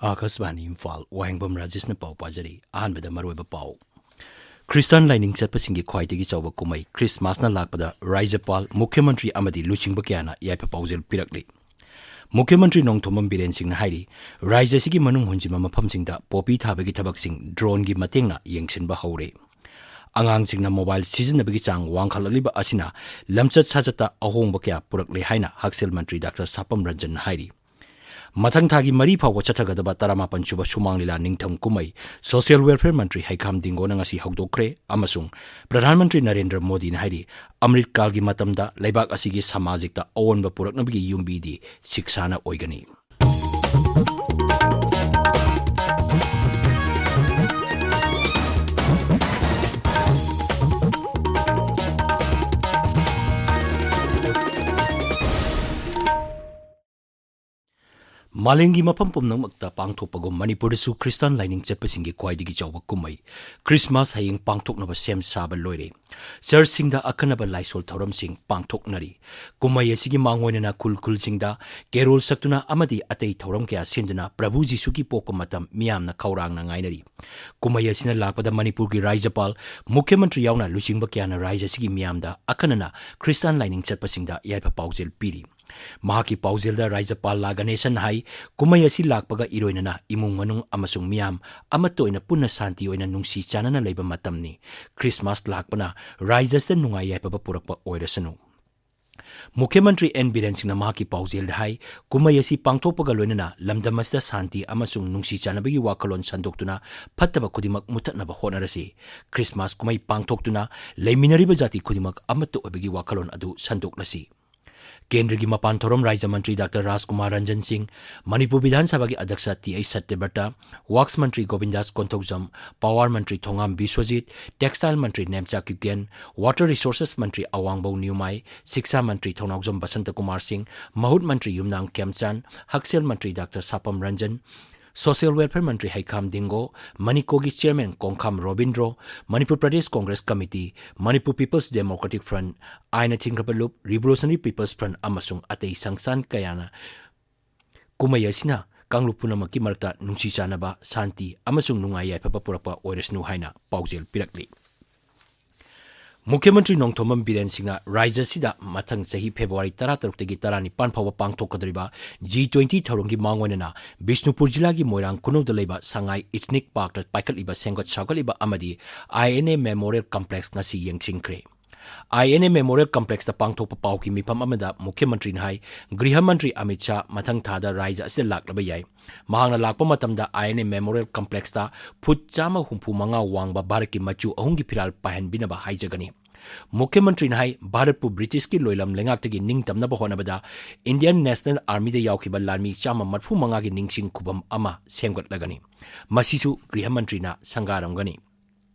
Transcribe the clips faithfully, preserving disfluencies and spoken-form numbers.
ꯑꯥꯀꯥꯁꯕꯥꯅꯤ ꯏꯝꯐꯥꯜ, ꯋꯥꯍꯦꯡꯕꯝ ꯔꯥꯖꯦꯁꯅ ꯄꯥꯎ ꯄꯥꯖꯔꯤ꯫ ꯑꯍꯥꯟꯕꯗ ꯃꯔꯨꯑꯣꯏꯕ ꯄꯥꯎ꯫ ꯈ꯭ꯔꯤꯁꯇꯥꯟ ꯂꯥꯏꯅꯤꯡ ꯆꯠꯄꯁꯤꯡꯒꯤ ꯈ꯭ꯋꯥꯏꯗꯒꯤ ꯆꯥꯎꯕ ꯀꯨꯝꯍꯩ ꯈ꯭ꯔꯤꯁꯃꯥꯁꯅ ꯂꯥꯛꯄꯗ ꯔꯥꯖ꯭ꯌꯄꯥꯜ, ꯃꯨꯈ꯭ꯌ ꯃꯟꯇ꯭ꯔꯤ ꯑꯃꯗꯤ ꯂꯨꯆꯤꯡꯕ ꯀꯌꯥꯅ ꯌꯥꯏꯐ ꯄꯥꯎꯖꯦꯜ ꯄꯤꯔꯛꯂꯤ꯫ ꯃꯨꯈ꯭ꯌ ꯃꯟꯇ꯭ꯔꯤ ꯅꯣꯡꯊꯣꯝꯕꯝ ꯕꯤꯔꯦꯟ ꯁꯤꯡꯅ ꯍꯥꯏꯔꯤ, ꯔꯥꯖ꯭ꯌ ꯑꯁꯤꯒꯤ ꯃꯅꯨꯡ ꯍꯨꯟꯖꯤꯟꯕ ꯃꯐꯝꯁꯤꯡꯗ ꯄꯣꯄꯤ ꯊꯥꯕꯒꯤ ꯊꯕꯛꯁꯤꯡ ꯗ꯭ꯔꯣꯟꯒꯤ ꯃꯇꯦꯡꯅ ꯌꯦꯡꯁꯤꯟꯕ ꯍꯧꯔꯦ꯫ ꯑꯉꯥꯡꯁꯤꯡꯅ ꯃꯣꯕꯥꯏꯜ ꯁꯤꯖꯤꯟꯅꯕꯒꯤ ꯆꯥꯡ ꯋꯥꯡꯈꯠꯂꯛꯂꯤꯕ ꯑꯁꯤꯅ ꯂꯝꯆꯠ ꯁꯥꯖꯠꯇ ꯑꯍꯣꯡꯕ ꯀꯌꯥ ꯄꯨꯔꯛꯂꯦ ꯍꯥꯏꯅ ꯍꯛꯁꯦꯜ ꯃꯟꯇ꯭ꯔꯤ ꯗꯥꯛꯇꯔ ꯁꯥꯄꯝ ꯔꯟꯖꯟꯅ ꯍꯥꯏꯔꯤ꯫ ꯃꯊꯪ ꯊꯥꯒꯤ ꯃꯔꯤ ꯐꯥꯎꯕ ꯆꯠꯊꯒꯗꯕ ꯇꯔꯥꯃꯥꯄꯟ ꯁꯨꯕ ꯁꯨꯃꯥꯡ ꯂꯤꯂꯥ ꯅꯤꯡꯊꯝ ꯀꯨꯝꯍꯩ ꯁꯣꯁꯤꯌꯦꯜ ꯋꯦꯜꯐꯤꯌꯔ ꯃꯟꯇ꯭ꯔꯤ ꯍꯩꯈꯥꯝ ꯗꯤꯡꯒꯣꯅ ꯉꯁꯤ ꯍꯧꯗꯣꯛꯈ꯭ꯔꯦ ꯑꯃꯁꯨꯡ ꯄ꯭ꯔꯙꯥꯟ ꯃꯟꯇ꯭ꯔꯤ ꯅꯔꯦꯟꯗ꯭ꯔ ꯃꯣꯗꯤꯅ ꯍꯥꯏꯔꯤ, ꯑꯃ꯭ꯔꯤꯠ ꯀꯥꯜꯒꯤ ꯃꯇꯝꯗ ꯂꯩꯕꯥꯛ ꯑꯁꯤꯒꯤ ꯁꯃꯥꯖꯤꯛꯇ ꯑꯑꯣꯟꯕ ꯄꯨꯔꯛꯅꯕꯒꯤ ꯌꯨꯝꯕꯤꯗꯤ ꯁꯤꯛꯁꯥꯅ ꯑꯣꯏꯒꯅꯤ꯫ ꯃꯥꯂꯦꯝꯒꯤ ꯃꯐꯝ ꯄꯨꯝꯅꯃꯛꯇ ꯄꯥꯡꯊꯣꯛꯄꯒꯨꯝ ꯃꯅꯤꯄꯨꯔꯗꯁꯨ ꯈ꯭ꯔꯤꯁꯇꯥꯟ ꯂꯥꯏꯅꯤꯡ ꯆꯠꯄꯁꯤꯡꯒꯤ ꯈ꯭ꯋꯥꯏꯗꯒꯤ ꯆꯥꯎꯕ ꯀꯨꯝꯍꯩ ꯈ꯭ꯔꯤꯁꯃꯥꯁ ꯍꯌꯦꯡ ꯄꯥꯡꯊꯣꯛꯅꯕ ꯁꯦꯝ ꯁꯥꯕ ꯂꯣꯏꯔꯦ꯫ ꯆꯔꯆꯁꯤꯡꯗ ꯑꯈꯟꯅꯕ ꯂꯥꯏꯁꯣꯜ ꯊꯧꯔꯝꯁꯤꯡ ꯄꯥꯡꯊꯣꯛꯅꯔꯤ꯫ ꯀꯨꯝꯍꯩ ꯑꯁꯤꯒꯤ ꯃꯥꯡꯑꯣꯏꯅꯅ ꯈꯨꯜ ꯈꯨꯜꯁꯤꯡꯗ ꯀꯦꯔꯣꯜ ꯁꯛꯇꯨꯅ ꯑꯃꯗꯤ ꯑꯇꯩ ꯊꯧꯔꯝ ꯀꯌꯥ ꯁꯤꯟꯗꯨꯅ ꯄ꯭ꯔꯚꯨ ꯖꯤꯁꯨꯒꯤ ꯄꯣꯛꯄ ꯃꯇꯝ ꯃꯤꯌꯥꯝꯅ ꯈꯧꯔꯥꯡꯅ ꯉꯥꯏꯅꯔꯤ꯫ ꯀꯨꯝꯍꯩ ꯑꯁꯤꯅ ꯂꯥꯛꯄꯗ ꯃꯅꯤꯄꯨꯔꯒꯤ ꯔꯥꯖ꯭ꯌꯄꯥꯜ, ꯃꯨꯈ꯭ꯌ ꯃꯟꯇ꯭ꯔꯤ ꯌꯥꯎꯅ ꯂꯨꯆꯤꯡꯕ ꯀꯌꯥꯅ ꯔꯥꯖ꯭ꯌ ꯑꯁꯤꯒꯤ ꯃꯤꯌꯥꯝꯗ ꯑꯈꯟꯅꯅ ꯈ꯭ꯔꯤꯁꯇꯥꯟ ꯂꯥꯏꯅꯤꯡ ꯆꯠꯄꯁꯤꯡꯗ ꯌꯥꯏꯐ ꯄꯥꯎꯖꯦꯜ ꯄꯤꯔꯤ꯫ ꯃꯍꯥꯛꯀꯤ ꯄꯥꯎꯖꯦꯜꯗ ꯔꯥꯖ꯭ꯌꯄꯥꯜ ꯂꯥ ꯒꯅꯦꯁꯟꯅ ꯍꯥꯏ, ꯀꯨꯝꯍꯩ ꯑꯁꯤ ꯂꯥꯛꯄꯒ ꯏꯔꯣꯏꯅꯅ ꯏꯃꯨꯡ ꯃꯅꯨꯡ ꯑꯃꯁꯨꯡ ꯃꯤꯌꯥꯝ ꯑꯃꯠꯇ ꯑꯣꯏꯅ ꯄꯨꯟꯅ ꯁꯥꯟꯇꯤ ꯑꯣꯏꯅ ꯅꯨꯡꯁꯤ ꯆꯥꯟꯅꯅ ꯂꯩꯕ ꯃꯇꯝꯅꯤ꯫ ꯈ꯭ꯔꯤꯁꯃꯥꯁ ꯂꯥꯛꯄꯅ ꯔꯥꯖ꯭ꯌ ꯑꯁꯤꯗ ꯅꯨꯡꯉꯥꯏ ꯌꯥꯏꯐꯕ ꯄꯨꯔꯛꯄ ꯑꯣꯏꯔꯁꯅꯨ꯫ ꯃꯨꯈ꯭ꯌ ꯃꯟꯇ꯭ꯔꯤ ꯑꯦꯟ ꯕꯤꯔꯦꯟ ꯁꯤꯡꯅ ꯃꯍꯥꯛꯀꯤ ꯄꯥꯎꯖꯦꯜꯗ ꯍꯥꯏ, ꯀꯨꯝꯍꯩ ꯑꯁꯤ ꯄꯥꯡꯊꯣꯛꯄꯒ ꯂꯣꯏꯅꯅ ꯂꯝꯗꯝ ꯑꯁꯤꯗ ꯁꯥꯟꯇꯤ ꯑꯃꯁꯨꯡ ꯅꯨꯡꯁꯤ ꯆꯥꯟꯅꯕꯒꯤ ꯋꯥꯈꯜꯂꯣꯟ ꯁꯟꯗꯣꯛꯇꯨꯅ ꯐꯠꯇꯕ ꯈꯨꯗꯤꯡꯃꯛ ꯃꯨꯊꯠꯅꯕ ꯍꯣꯠꯅꯔꯁꯤ꯫ ꯈ꯭ꯔꯤꯁꯃꯥꯁ ꯀꯨꯝꯍꯩ ꯄꯥꯡꯊꯣꯛꯇꯨꯅ ꯂꯩꯃꯤꯟꯅꯔꯤꯕ ꯖꯥꯇꯤ ꯈꯨꯗꯤꯡꯃꯛ ꯑꯃꯠꯇ ꯑꯣꯏꯕꯒꯤ ꯋꯥꯈꯜꯂꯣꯟ ꯑꯗꯨ ꯁꯟꯗꯣꯛꯂꯁꯤ꯫ ꯀꯦꯟꯗ꯭ꯔꯒꯤ ꯃꯄꯥꯟ ꯊꯧꯔꯝ ꯔꯥꯖ꯭ꯌ ꯃꯟꯇ꯭ꯔꯤ ꯗꯥꯛꯇꯔ ꯔꯥꯖꯀꯨꯃꯥꯔ ꯔꯟꯖꯟ ꯁꯤꯡ, ꯃꯅꯤꯄꯨꯔ ꯕꯤꯙꯥꯟ ꯁꯚꯥꯒꯤ ꯑꯗ꯭ꯌꯛꯁ ꯇꯤ ꯑꯩꯆ ꯁꯇ꯭ꯌꯕ꯭ꯔꯇ, ꯋꯥꯛꯁ ꯃꯟꯇ꯭ꯔꯤ ꯒꯣꯕꯤꯟꯗꯥꯁ ꯀꯣꯟꯊꯧꯖꯝ, ꯄꯥꯋꯔ ꯃꯟꯇ꯭ꯔꯤ ꯊꯣꯉꯥꯝ ꯕꯤꯁ꯭ꯋꯖꯤꯠ, ꯇꯦꯛꯁꯇꯥꯏꯜ ꯃꯟꯇ꯭ꯔꯤ ꯅꯦꯝꯆꯥ ꯀꯤꯞꯒꯦꯟ, ꯋꯥꯇꯔ ꯔꯤꯁꯣꯔꯁꯦꯁ ꯃꯟꯇ꯭ꯔꯤ ꯑꯋꯥꯡꯕꯧ ꯅ꯭ꯌꯨꯃꯥꯏ, ꯁꯤꯛꯁꯥ ꯃꯟꯇ꯭ꯔꯤ ꯊꯧꯅꯥꯎꯖꯝ ꯕꯁꯟꯇ ꯀꯨꯃꯥꯔ ꯁꯤꯡ, ꯃꯍꯨꯠ ꯃꯟꯇ꯭ꯔꯤ ꯌꯨꯝꯅꯥꯝ ꯈꯦꯝꯆꯥꯟ, ꯍꯛꯁꯦꯜ ꯃꯟꯇ꯭ꯔꯤ doctor Sapam Ranjan, social welfare ꯃꯟꯇ꯭ꯔꯤ ꯍꯩꯈꯥꯝ ꯗꯤꯡꯒꯣ, ꯃꯅꯤꯀꯣꯒꯤ chairman Kongkham Robindro, Manipur Pradesh Congress committee, Manipur people's democratic front, ꯑꯥꯏꯟꯅ ꯊꯤꯡꯈ꯭ꯔꯕ ꯂꯨꯞ, ꯔꯤꯚꯣꯂꯨꯁꯅꯔꯤ ꯄꯤꯄꯜꯁ ꯐ꯭ꯔꯟꯠ ꯑꯃꯁꯨꯡ ꯑꯇꯩ ꯁꯪꯁꯊꯥꯟ ꯀꯌꯥꯅ ꯀꯨꯝꯍꯩ ꯑꯁꯤꯅ ꯀꯥꯡꯂꯨꯞ ꯄꯨꯝꯅꯃꯛꯀꯤ ꯃꯔꯛꯇ ꯅꯨꯡꯁꯤ ꯆꯥꯟꯅꯕ, ꯁꯥꯟꯇꯤ ꯑꯃꯁꯨꯡ ꯅꯨꯡꯉꯥꯏ ꯌꯥꯏꯐꯕ ꯄꯨꯔꯛꯄ ꯑꯣꯏꯔꯁꯅꯨ ꯍꯥꯏꯅ ꯄꯥꯎꯖꯦꯜ ꯄꯤꯔꯛꯂꯤ꯫ ꯃꯨꯈ꯭ꯌ ꯃꯟꯇ꯭ꯔꯤ ꯅꯣꯡꯊꯣꯝꯕꯝ ꯕꯤꯔꯦꯟ ꯁꯤꯡꯅ ꯔꯥꯖ꯭ꯌ ꯑꯁꯤꯗ ꯃꯊꯪ ꯆꯍꯤ ꯐꯦꯕ꯭ꯔꯨꯋꯥꯔꯤ ꯇꯔꯥꯇꯔꯨꯛꯇꯒꯤ ꯇꯔꯥꯅꯤꯄꯥꯟ ꯐꯥꯎꯕ ꯄꯥꯡꯊꯣꯛꯀꯗꯧꯔꯤꯕ ꯖꯤ ꯇ꯭ꯋꯦꯟꯇꯤ ꯊꯧꯔꯝꯒꯤ ꯃꯥꯡꯑꯣꯏꯅꯅ ꯕꯤꯁꯅꯨꯄꯨꯔ ꯖꯤꯂꯥꯒꯤ ꯃꯣꯏꯔꯥꯡ ꯈꯨꯅꯧꯗ ꯂꯩꯕ ꯁꯉꯥꯏ ꯏꯊꯅꯤꯛ ꯄꯥꯔꯛꯇ ꯄꯥꯏꯈꯠꯂꯤꯕ, ꯁꯦꯝꯒꯠ ꯁꯥꯒꯠꯂꯤꯕ ꯑꯃꯗꯤ ꯑꯥꯏ ꯑꯦꯟ ꯑꯦ ꯃꯦꯃꯣꯔꯤꯌꯦꯜ ꯀꯝꯄ꯭ꯂꯦꯛꯁ ꯉꯁꯤ ꯌꯦꯡꯁꯤꯟꯈ꯭ꯔꯦ꯫ ꯑꯥꯏ ꯑꯦꯟ ꯑꯦ ꯃꯦꯃꯣꯔꯤꯌꯦꯜ ꯀꯝꯄ꯭ꯂꯦꯛꯁꯇ ꯄꯥꯡꯊꯣꯛꯄ ꯄꯥꯎꯒꯤ ꯃꯤꯐꯝ ꯑꯃꯗ ꯃꯨꯈ꯭ꯌ ꯃꯟꯇ꯭ꯔꯤꯅ ꯍꯥꯏ, ꯒ꯭ꯔꯤꯍ ꯃꯟꯇ꯭ꯔꯤ ꯑꯃꯤꯠ ꯁꯥꯍ ꯃꯊꯪ ꯊꯥꯗ ꯔꯥꯖ꯭ꯌ ꯑꯁꯤꯗ ꯂꯥꯛꯂꯕ ꯌꯥꯏ꯫ ꯃꯍꯥꯛꯅ ꯂꯥꯛꯄ ꯃꯇꯝꯗ ꯑꯥꯏ ꯑꯦꯟ ꯑꯦ ꯃꯦꯃꯣꯔꯤꯌꯦꯜ ꯀꯝꯄ꯭ꯂꯦꯛꯁꯇ ꯐꯨꯠ ꯆꯥꯝꯃ ꯍꯨꯝꯐꯨ ꯃꯉꯥ ꯋꯥꯡꯕ ꯚꯥꯔꯠꯀꯤ ꯃꯆꯨ ꯑꯍꯨꯝꯒꯤ ꯐꯤꯔꯥꯜ ꯄꯥꯏꯍꯟꯕꯤꯅꯕ ꯍꯥꯏꯖꯒꯅꯤ꯫ ꯃꯨꯈ꯭ꯌ ꯃꯟꯇ꯭ꯔꯤꯅ ꯍꯥꯏ, ꯚꯥꯔꯠꯄꯨ ꯕ꯭ꯔꯤꯇꯤꯁꯀꯤ ꯂꯣꯏꯂꯝ ꯂꯩꯉꯥꯛꯇꯒꯤ ꯅꯤꯡꯇꯝꯅꯕ ꯍꯣꯠꯅꯕꯗ ꯏꯟꯗꯤꯌꯟ ꯅꯦꯁꯅꯦꯜ ꯑꯥꯔꯃꯤꯗ ꯌꯥꯎꯈꯤꯕ ꯂꯥꯟꯃꯤ ꯆꯥꯝꯃ ꯃꯔꯤꯐꯨ ꯃꯉꯥꯒꯤ ꯅꯤꯡꯁꯤꯡ ꯈꯨꯕꯝ ꯑꯃ ꯁꯦꯝꯒꯠꯂꯒꯅꯤ꯫ ꯃꯁꯤꯁꯨ ꯒ꯭ꯔꯤꯍ ꯃꯟꯇ꯭ꯔꯤꯅ ꯁꯪꯒꯥꯔꯝꯒꯅꯤ꯫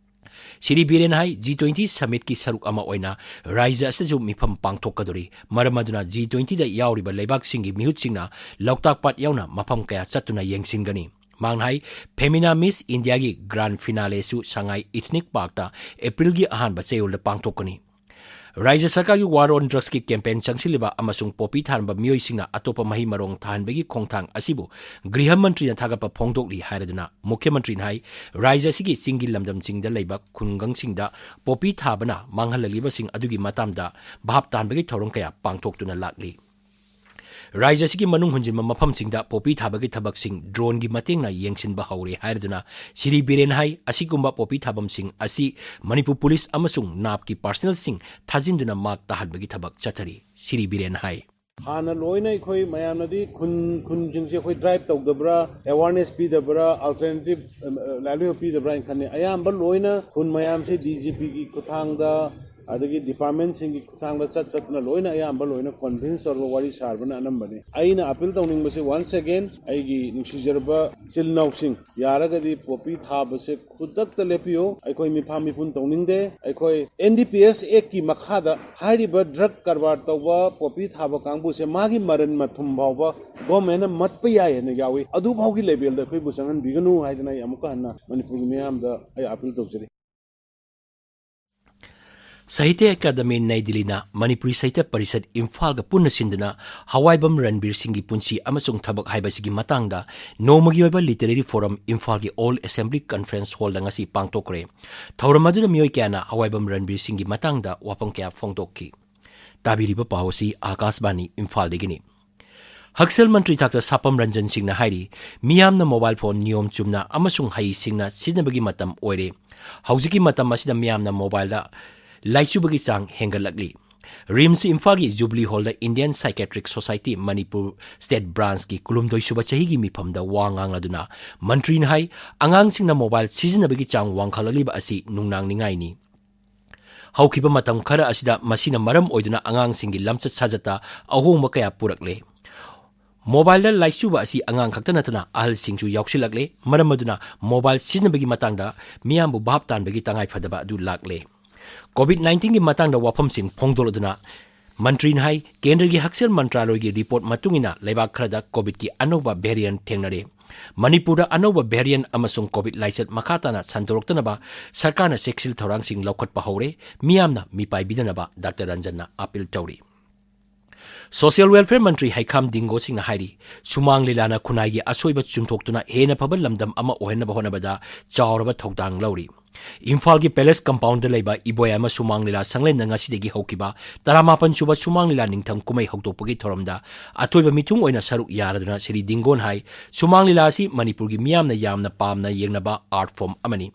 ꯁ꯭ꯔꯤ ꯕꯤꯔꯦꯟ ꯍꯥꯏ, ꯖꯤ ꯇ꯭ꯋꯦꯟꯇꯤ ꯁꯃꯤꯠꯀꯤ ꯁꯔꯨꯛ ꯑꯃ ꯑꯣꯏꯅ ꯔꯥꯖ꯭ꯌ ꯑꯁꯤꯗꯁꯨ ꯃꯤꯐꯝ ꯄꯥꯡꯊꯣꯛꯀꯗꯧꯔꯤ꯫ ꯃꯔꯝ ꯑꯗꯨꯅ ꯖꯤ ꯇ꯭ꯋꯦꯟꯇꯤꯗ ꯌꯥꯎꯔꯤꯕ ꯂꯩꯕꯥꯛꯁꯤꯡꯒꯤ ꯃꯤꯍꯨꯠꯁꯤꯡꯅ ꯂꯣꯛꯇꯥꯛ ꯄꯥꯠ ꯌꯥꯎꯅ ꯃꯐꯝ ꯀꯌꯥ ꯆꯠꯇꯨꯅ ꯌꯦꯡꯁꯤꯟꯒꯅꯤ꯫ ꯃꯍꯥꯛꯅ ꯍꯥꯏ, ꯐꯦꯃꯤꯅꯥ ꯃꯤꯁ ꯏꯟꯗꯤꯌꯥꯒꯤ ꯒ꯭ꯔꯥꯟ ꯐꯤꯅꯥꯂꯦꯁꯨ ꯁꯉꯥꯏ ꯏꯊꯅꯤꯛ ꯄꯥꯔꯛꯇ ꯑꯦꯄ꯭ꯔꯤꯜꯒꯤ ꯑꯍꯥꯟꯕ ꯆꯌꯣꯜꯗ ꯄꯥꯡꯊꯣꯛꯀꯅꯤ꯫ ꯔꯥꯖ꯭ꯌ ꯁꯔꯀꯥꯔꯒꯤ War on Drugsꯀꯤ ꯀꯦꯝꯄꯦꯟ ꯆꯪꯁꯤꯜꯂꯤꯕ ꯑꯃꯁꯨꯡ ꯄꯣꯄꯤ ꯊꯥꯔꯝꯕ ꯃꯤꯑꯣꯏꯁꯤꯡꯅ ꯑꯇꯣꯞꯄ ꯃꯍꯩ ꯃꯔꯣꯡ ꯊꯥꯍꯟꯕꯒꯤ ꯈꯣꯡꯊꯥꯡ ꯑꯁꯤꯕꯨ ꯒ꯭ꯔꯤꯍ ꯃꯟꯇ꯭ꯔꯤꯅ ꯊꯥꯒꯠꯄ ꯐꯣꯡꯗꯣꯛꯂꯤ ꯍꯥꯏꯔꯗꯨꯅ ꯃꯨꯈ꯭ꯌ ꯃꯟꯇ꯭ꯔꯤꯅ ꯍꯥꯏ, ꯔꯥꯖ꯭ꯌ ꯑꯁꯤꯒꯤ ꯆꯤꯡꯒꯤ ꯂꯝꯗꯝꯁꯤꯡꯗ ꯂꯩꯕ ꯈꯨꯡꯒꯪꯁꯤꯡꯗ ꯄꯣꯄꯤ ꯊꯥꯕꯅ ꯃꯥꯡꯍꯜꯂꯛꯂꯤꯕꯁꯤꯡ ꯑꯗꯨꯒꯤ ꯃꯇꯥꯡꯗ ꯚꯥꯞ ꯇꯥꯍꯟꯕꯒꯤ ꯊꯧꯔꯝ ꯀꯌꯥ ꯄꯥꯡꯊꯣꯛꯇꯨꯅ ꯂꯥꯛꯂꯤ꯫ ꯔꯥꯖ꯭ꯌ ꯑꯁꯤꯒꯤ ꯃꯅꯨꯡ ꯍꯨꯟꯖꯤꯟꯕ ꯃꯐꯝꯁꯤꯡꯗ ꯄꯣꯄꯤ ꯊꯥꯕꯒꯤ ꯊꯕꯛꯁꯤꯡ ꯗ꯭ꯔꯣꯟꯒꯤ ꯃꯇꯦꯡꯅ ꯌꯦꯡꯁꯤꯟꯕ ꯍꯧꯔꯦ ꯍꯥꯏꯔꯗꯨꯅ ꯁ꯭ꯔꯤ ꯕꯤꯔꯦꯟ ꯍꯥꯏ, ꯑꯁꯤꯒꯨꯝꯕ ꯄꯣꯄꯤ ꯊꯥꯐꯝꯁꯤꯡ ꯑꯁꯤ ꯃꯅꯤꯄꯨꯔ ꯄꯨꯂꯤꯁ ꯑꯃꯁꯨꯡ ꯅꯥꯞꯀꯤ ꯄꯥꯔꯁꯅꯦꯜꯁꯤꯡ ꯊꯥꯖꯤꯟꯗꯨꯅ ꯃꯥꯛ ꯇꯥꯍꯟꯕꯒꯤ ꯊꯕꯛ ꯆꯠꯊꯔꯤ꯫ ꯁ꯭ꯔꯤ ꯕꯤꯔꯦꯟ ꯍꯥꯏ꯫ ꯍꯥꯟꯅ ꯂꯣꯏꯅ ꯑꯩꯈꯣꯏ ꯃꯌꯥꯝꯅꯗꯤ ꯈꯨꯟ, ꯈꯨꯟꯁꯤꯡꯁꯦ ꯑꯩꯈꯣꯏ ꯗ꯭ꯔꯥꯏꯚ ꯇꯧꯗꯕ꯭ꯔꯥ, ꯑꯦꯋꯥꯔꯅꯦꯁ ꯄꯤꯗꯕ꯭ꯔꯥ, ꯑꯜꯇꯔꯅꯦꯇꯤꯚ, ꯑ, ꯂꯥꯏꯚꯂꯤꯍꯨꯗ ꯄꯤꯗꯕ꯭ꯔꯥ ꯍꯥꯏꯅ ꯈꯟꯅꯩ꯫ ꯑꯌꯥꯝꯕ ꯂꯣꯏꯅ ꯈꯨꯟ ꯃꯌꯥꯝꯁꯦ ꯗꯤ ꯖꯤ ꯄꯤꯒꯤ ꯈꯨꯠꯊꯥꯡꯗ, ꯑꯗꯒꯤ ꯗꯤꯄꯥꯔꯠꯃꯦꯟꯁꯤꯡꯒꯤ ꯈꯨꯠꯊꯥꯡꯗ ꯆꯠ ꯆꯠꯇꯅ ꯂꯣꯏꯅ ꯑꯌꯥꯝꯕ ꯂꯣꯏꯅ ꯀꯟꯚꯤꯟꯁ ꯇꯧꯔꯒ ꯋꯥꯔꯤ ꯁꯥꯔꯕꯅ ꯑꯅꯝꯕꯅꯤ꯫ ꯑꯩꯅ ꯑꯄꯤꯜ ꯇꯧꯅꯤꯡꯕꯁꯦ, once again, ꯑꯩꯒꯤ ꯅꯨꯡꯁꯤꯖꯔꯕ ꯏꯆꯤꯜ ꯏꯅꯥꯎꯁꯤꯡ, ꯌꯥꯔꯒꯗꯤ ꯄꯣꯄꯤ ꯊꯥꯕꯁꯦ ꯈꯨꯗꯛꯇ ꯂꯦꯞꯄꯤꯌꯨ꯫ ꯑꯩꯈꯣꯏ ꯃꯤꯐꯥ ꯃꯤꯄꯨꯟ ꯇꯧꯅꯤꯡꯗꯦ꯫ ꯑꯩꯈꯣꯏ ꯑꯦꯟ ꯗꯤ ꯄꯤ ꯑꯦꯁ ꯑꯦꯛꯀꯤ ꯃꯈꯥꯗ ꯍꯥꯏꯔꯤꯕ ꯗ꯭ꯔꯒ ꯀꯔꯕꯥꯔ ꯇꯧꯕ, ꯄꯣꯄꯤ ꯊꯥꯕ ꯀꯥꯡꯕꯨꯁꯦ ꯃꯥꯒꯤ ꯃꯔꯟ ꯃꯊꯨꯝ ꯐꯥꯎꯕ ꯒꯣꯔꯃꯦꯟꯅ ꯃꯠꯄ ꯌꯥꯏ ꯍꯥꯏꯅ ꯌꯥꯎꯏ꯫ ꯑꯗꯨꯐꯥꯎꯒꯤ ꯂꯦꯚꯦꯜꯗ ꯑꯩꯈꯣꯏꯕꯨ ꯆꯪꯍꯟꯕꯤꯒꯅꯨ ꯍꯥꯏꯗꯅ ꯑꯩ ꯑꯃꯨꯛꯀ ꯍꯟꯅ ꯃꯅꯤꯄꯨꯔꯒꯤ ꯃꯤꯌꯥꯝꯗ ꯑꯩ ꯑꯄꯤꯜ ꯇꯧꯖꯔꯤ꯫ ꯁꯥꯍꯤꯇ꯭ꯌ ꯑꯦꯀꯥꯗꯃꯤ ꯅꯩ ꯗꯤꯜꯂꯤꯅ ꯃꯅꯤꯄꯨꯔꯤ ꯁꯥꯍꯤꯇ꯭ꯌ ꯄꯔꯤꯁꯠ ꯏꯝꯐꯥꯜꯒ ꯄꯨꯟꯅ ꯁꯤꯟꯗꯨꯅ ꯍꯋꯥꯏꯕꯝ ꯔꯟꯕꯤꯔ ꯁꯤꯡꯒꯤ ꯄꯨꯟꯁꯤ ꯑꯃꯁꯨꯡ ꯊꯕꯛ ꯍꯥꯏꯕꯁꯤꯒꯤ ꯃꯇꯥꯡꯗ ꯅꯣꯡꯃꯒꯤ ꯑꯣꯏꯕ ꯂꯤꯇꯔꯦꯔꯤ ꯐꯣꯔꯝ ꯏꯝꯐꯥꯜꯒꯤ ꯑꯣꯜ ꯑꯦꯁꯦꯝꯕ꯭ꯂꯤ ꯀꯟꯐꯔꯦꯟꯁ ꯍꯣꯜꯗ ꯉꯁꯤ ꯄꯥꯡꯊꯣꯛꯈ꯭ꯔꯦ꯫ ꯊꯧꯔꯝ ꯑꯗꯨꯗ ꯃꯤꯑꯣꯏ ꯀꯌꯥꯅ ꯍꯋꯥꯏꯕꯝ ꯔꯟꯕꯤꯔ ꯁꯤꯡꯒꯤ ꯃꯇꯥꯡꯗ ꯋꯥꯐꯝ ꯀꯌꯥ ꯐꯣꯡꯗꯣꯛꯈꯤ꯫ ꯇꯥꯕꯤꯔꯤꯕ ꯄꯥꯎ ꯑꯁꯤ ꯑꯥꯀꯥꯁꯕꯥꯅꯤ ꯏꯝꯐꯥꯜꯗꯒꯤꯅꯤ꯫ ꯍꯛꯁꯦꯜ ꯃꯟꯇ꯭ꯔꯤ ꯊꯥꯛꯇ ꯁꯥꯄꯝ ꯔꯟꯖꯟ ꯁꯤꯡꯅ ꯍꯥꯏꯔꯤ, ꯃꯤꯌꯥꯝꯅ ꯃꯣꯕꯥꯏꯜ ꯐꯣꯟ ꯅꯤꯌꯣꯝ ꯆꯨꯝꯅ ꯑꯃꯁꯨꯡ ꯍꯩꯁꯤꯡꯅ ꯁꯤꯖꯤꯟꯅꯕꯒꯤ ꯃꯇꯝ ꯑꯣꯏꯔꯦ꯫ ꯍꯧꯖꯤꯛꯀꯤ ꯃꯇꯝ ꯑꯁꯤꯗ ꯃꯤꯌꯥꯝꯅ ꯃꯣꯕꯥꯏꯜꯗ ꯂꯥꯏꯆꯨꯕꯒꯤ ꯆꯥꯡ ꯍꯦꯟꯒꯠꯂꯛꯂꯤ꯫ ꯔꯤꯝꯁ ꯏꯝꯐꯥꯜꯒꯤ jubilee hall Indian psychiatric society Manipur state ꯕ꯭ꯔꯥꯟꯁꯀꯤ ꯀꯨꯟꯍꯨꯝꯗꯣꯏ ꯁꯨꯕ ꯆꯍꯤꯒꯤ ꯃꯤꯐꯝꯗ ꯋꯥ ꯉꯥꯡꯂꯗꯨꯅ ꯃꯟꯇ꯭ꯔꯤꯅ ꯍꯥꯏ, ꯑꯉꯥꯡꯁꯤꯡꯅ ꯃꯣꯕꯥꯏꯜ ꯁꯤꯖꯤꯟꯅꯕꯒꯤ ꯆꯥꯡ ꯋꯥꯡꯈꯠꯂꯛꯂꯤꯕ ꯑꯁꯤ ꯅꯨꯡꯅꯥꯡꯅꯤꯡꯉꯥꯏꯅꯤ꯫ ꯍꯧꯈꯤꯕ ꯃꯇꯝ ꯈꯔ ꯑꯁꯤꯗ ꯃꯁꯤꯅ ꯃꯔꯝ ꯑꯣꯏꯗꯨꯅ ꯑꯉꯥꯡꯁꯤꯡꯒꯤ ꯂꯝꯆꯠ ꯁꯥꯖꯠꯇ ꯑꯍꯣꯡꯕ ꯀꯌꯥ ꯄꯨꯔꯛꯂꯦ꯫ ꯃꯣꯕꯥꯏꯜꯗ ꯂꯥꯏꯆꯨꯕ ꯑꯁꯤ ꯑꯉꯥꯡ ꯈꯛꯇ ꯅꯠꯇꯅ ꯑꯍꯜꯁꯤꯡꯁꯨ ꯌꯥꯎꯁꯤꯜꯂꯛꯂꯦ꯫ ꯃꯔꯝ ꯑꯗꯨꯅ ꯃꯣꯕꯥꯏꯜ ꯁꯤꯖꯤꯟꯅꯕꯒꯤ ꯃꯇꯥꯡꯗ ꯃꯤꯌꯥꯝꯕꯨ ꯚꯥꯞ ꯇꯥꯟꯕꯒꯤ ꯇꯉꯥꯏꯐꯗꯕ ꯑꯗꯨ ꯂꯥꯛꯂꯦ꯫ ꯀꯣꯚꯤꯗ ꯅꯥꯏꯟꯇꯤꯟꯒꯤ ꯃꯇꯥꯡꯗ ꯋꯥꯐꯝꯁꯤꯡ ꯐꯣꯡꯗꯣꯛꯂꯗꯨꯅ ꯃꯟꯇ꯭ꯔꯤꯅ ꯍꯥꯏ, ꯀꯦꯟꯗ꯭ꯔꯒꯤ ꯍꯛꯁꯦꯜ ꯃꯟꯇ꯭ꯔꯥꯂꯣꯏꯒꯤ ꯔꯤꯄꯣꯔꯠ ꯃꯇꯨꯡ ꯏꯟꯅ ꯂꯩꯕꯥꯛ ꯈꯔꯗ ꯀꯣꯚꯤꯗꯀꯤ ꯑꯅꯧꯕ ꯚꯦꯔꯤꯌꯟꯠ ꯊꯦꯡꯅꯔꯦ꯫ ꯃꯅꯤꯄꯨꯔꯗ ꯑꯅꯧꯕ ꯚꯦꯔꯤꯌꯟꯠ ꯑꯃꯁꯨꯡ ꯀꯣꯚꯤꯗ ꯂꯥꯏꯆꯠ ꯃꯈꯥ ꯇꯥꯅ ꯁꯟꯗꯣꯔꯛꯇꯅꯕ ꯁꯔꯀꯥꯔꯅ ꯆꯦꯛꯁꯤꯜ ꯊꯧꯔꯥꯡꯁꯤꯡ ꯂꯧꯈꯠꯄ ꯍꯧꯔꯦ꯫ ꯃꯤꯌꯥꯝꯅ ꯃꯤꯄꯥꯏꯕꯤꯗꯅꯕ ꯗꯥꯛꯇꯔ ꯔꯟꯖꯟꯅ ꯑꯥꯄꯤꯜ ꯇꯧꯔꯤ꯫ ꯁꯣꯁꯤꯌꯦꯜ ꯋꯦꯜꯐꯤꯌꯔ ꯃꯟꯇ꯭ꯔꯤ ꯍꯩꯈꯥꯝ ꯗꯤꯡꯒꯣ ꯁꯤꯡꯅ ꯍꯥꯏꯔꯤ, ꯁꯨꯃꯥꯡ ꯂꯤꯂꯥꯅ ꯈꯨꯟꯅꯥꯏꯒꯤ ꯑꯁꯣꯏꯕ ꯆꯨꯝꯊꯣꯛꯇꯨꯅ ꯍꯦꯟꯅ ꯐꯕ ꯂꯝꯗꯝ ꯑꯃ ꯑꯣꯏꯍꯟꯅꯕ ꯍꯣꯠꯅꯕꯗ ꯆꯥꯎꯔꯕ ꯊꯧꯗꯥꯡ ꯂꯧꯔꯤ꯫ ꯏꯝꯐꯥꯜꯒꯤ ꯄꯦꯂꯦꯁ ꯀꯝꯄꯥꯎꯟꯗ ꯂꯩꯕ ꯏꯕꯣꯌꯥꯏꯃ ꯁꯨꯃꯥꯡ ꯂꯤꯂꯥ ꯁꯪꯂꯦꯟꯗ ꯉꯁꯤꯗꯒꯤ ꯍꯧꯈꯤꯕ ꯇꯔꯥꯃꯥꯄꯟ ꯁꯨꯕ ꯁꯨꯃꯥꯡ ꯂꯤꯂꯥ ꯅꯤꯡꯊꯝ ꯀꯨꯝꯍꯩ ꯍꯧꯗꯣꯛꯄꯒꯤ ꯊꯧꯔꯝꯗ ꯑꯊꯣꯏꯕ ꯃꯤꯊꯨꯡ ꯑꯣꯏꯅ ꯁꯔꯨꯛ ꯌꯥꯔꯗꯨꯅ ꯁ꯭ꯔꯤ ꯗꯤꯡꯒꯣꯟ ꯍꯥꯏ, ꯁꯨꯃꯥꯡ ꯂꯤꯂꯥ ꯑꯁꯤ ꯃꯅꯤꯄꯨꯔꯒꯤ ꯃꯤꯌꯥꯝꯅ ꯌꯥꯝꯅ ꯄꯥꯝꯅ ꯌꯦꯡꯅꯕ ꯑꯥꯔꯠ ꯐꯣꯔꯝ ꯑꯃꯅꯤ꯫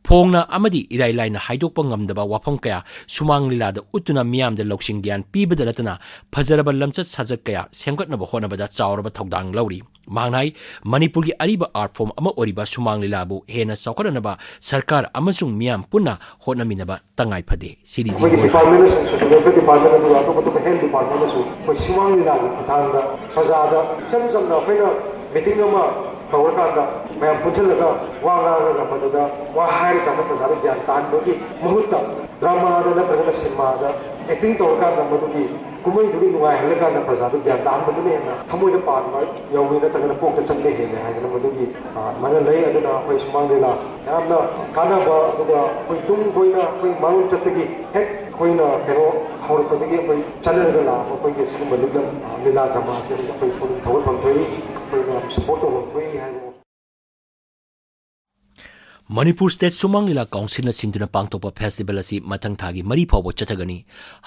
ꯐꯣꯡꯅ ꯑꯃꯗꯤ ꯏꯔꯥꯏ ꯂꯥꯏꯅ ꯍꯥꯏꯗꯣꯛꯄ ꯉꯝꯗꯕ ꯋꯥꯐꯝ ꯀꯌꯥ ꯁꯨꯃꯥꯡ ꯂꯤꯂꯥꯗ ꯎꯠꯇꯨꯅ ꯃꯤꯌꯥꯝꯗ ꯂꯧꯁꯤꯡ ꯒ꯭ꯌꯥꯟ ꯄꯤꯕꯗ ꯅꯠꯇꯅ ꯐꯖꯔꯕ ꯂꯝꯆꯠ ꯁꯥꯖꯠ ꯀꯌꯥ ꯁꯦꯝꯒꯠꯅꯕ ꯍꯣꯠꯅꯕꯗ ꯆꯥꯎꯔꯕ ꯊꯧꯗꯥꯡ ꯂꯧꯔꯤ꯫ ꯃꯍꯥꯛꯅ ꯍꯥꯏ, ꯃꯅꯤꯄꯨꯔꯒꯤ ꯑꯔꯤꯕ ꯑꯥꯔꯠ ꯐꯣꯔꯝ ꯑꯃ ꯑꯣꯏꯔꯤꯕ ꯁꯨꯃꯥꯡ ꯂꯤꯂꯥꯕꯨ ꯍꯦꯟꯅ ꯆꯥꯎꯈꯠꯍꯟꯅꯕ ꯁꯔꯀꯥꯔ ꯑꯃꯁꯨꯡ ꯃꯤꯌꯥꯝ ꯄꯨꯟꯅ ꯍꯣꯠꯅꯃꯤꯟꯅꯕ ꯇꯉꯥꯏ ꯐꯗꯦ꯫ ꯁꯤꯗꯤ ꯑꯩꯈꯣꯏꯒꯤ ꯗꯤꯄꯥꯔꯠꯃꯦꯟꯅꯁꯨ, ꯁꯣꯁꯤꯌꯦꯜ ꯋꯦꯜꯐꯤꯌꯔ ꯗꯤꯄꯥꯔꯠꯃꯦꯟ ꯑꯗꯨꯒ ꯑꯇꯣꯞ ꯑꯇꯣꯞꯄ ꯍꯦꯜꯊ ꯗꯤꯄꯥꯔꯠꯃꯦꯟꯅꯁꯨ ꯑꯩꯈꯣꯏ ꯁꯨꯃꯥꯡ ꯂꯤꯂꯥꯒꯤ ꯈꯨꯠꯊꯥꯡꯗ ꯄ꯭ꯔꯖꯥꯗ ꯏꯆꯝ ꯆꯝꯅ ꯑꯩꯈꯣꯏꯅ ꯃꯤꯇꯤꯡ ꯑꯃ ꯇꯧꯔꯀꯥꯟꯗ ꯃꯌꯥꯝ ꯄꯨꯟꯁꯤꯜꯂꯒ ꯋꯥ ꯉꯥꯡꯉꯒ ꯃꯗꯨꯗ ꯋꯥ ꯍꯥꯏꯔꯀꯥꯟꯗ ꯄ꯭ꯔꯖꯥꯗ ꯒ꯭ꯌꯥꯟ ꯇꯥꯍꯟꯕꯒꯤ ꯃꯍꯨꯠꯇ ꯗ꯭ꯔꯃꯥꯗ ꯅꯠꯇ꯭ꯔꯒꯅ ꯁꯤꯅꯦꯃꯥꯗ ꯑꯦꯛꯇꯤꯡ ꯇꯧꯔꯀꯥꯟꯗ ꯃꯗꯨꯒꯤ ꯀꯨꯝꯍꯩꯗꯨꯒꯤ ꯅꯨꯡꯉꯥꯏꯍꯜꯂꯀꯥꯟꯗ ꯄ꯭ꯔꯖꯥꯗꯨ ꯒ꯭ꯌꯥꯟ ꯇꯥꯍꯟꯕꯗꯨꯅ ꯍꯦꯟꯅ ꯊꯃꯣꯏꯗ ꯄꯥꯟꯕ ꯌꯧꯋꯦ ꯅꯠꯇ꯭ꯔꯒꯅ ꯀꯣꯛꯇ ꯆꯪꯕ ꯍꯦꯜꯂꯦ ꯍꯥꯏꯗꯅ ꯃꯗꯨꯒꯤ, ꯑ, ꯑꯗꯨꯃꯥꯏꯅ ꯂꯩ꯫ ꯑꯗꯨꯅ ꯑꯩꯈꯣꯏ ꯁꯨꯃꯥꯡ ꯂꯤꯂꯥ ꯌꯥꯝꯅ ꯀꯥꯟꯅꯕ, ꯑꯗꯨꯒ ꯑꯩꯈꯣꯏ ꯇꯨꯡ ꯀꯣꯏꯅ ꯑꯩꯈꯣꯏ ꯃꯥꯡꯂꯣꯝ ꯆꯠꯇꯒꯤ ꯍꯦꯛ ꯑꯩꯈꯣꯏꯅ ꯀꯩꯅꯣ ꯍꯧꯔꯛꯄꯗꯒꯤ ꯑꯩꯈꯣꯏ ꯆꯠꯅꯔꯒ ꯂꯥꯛꯄ ꯑꯩꯈꯣꯏꯒꯤ ꯑꯁꯤꯒꯨꯝꯕ ꯂꯤꯂꯥ, ꯑ, ꯂꯤꯂꯥ ꯗ꯭ꯔꯃꯥꯁꯦ ꯑꯩꯈꯣꯏ ꯄꯨꯛꯅꯤꯡ ꯊꯧꯒꯠꯐꯝ ꯊꯣꯛꯏ, ꯑꯩꯈꯣꯏ ꯃꯌꯥꯝ ꯁꯄꯣꯔꯠ ꯇꯧꯐꯝ ꯊꯣꯛꯏ ꯍꯥꯏꯕ꯫ ꯃꯅꯤꯄꯨꯔ ꯁ꯭ꯇꯦꯠ ꯁꯨꯃꯥꯡ ꯂꯤꯂꯥ ꯀꯥꯎꯟꯁꯤꯜꯅ ꯁꯤꯟꯗꯨꯅ ꯄꯥꯡꯊꯣꯛꯄ ꯐꯦꯁꯇꯤꯚꯦꯜ ꯑꯁꯤ ꯃꯊꯪ ꯊꯥꯒꯤ ꯃꯔꯤ ꯐꯥꯎꯕ ꯆꯠꯊꯒꯅꯤ꯫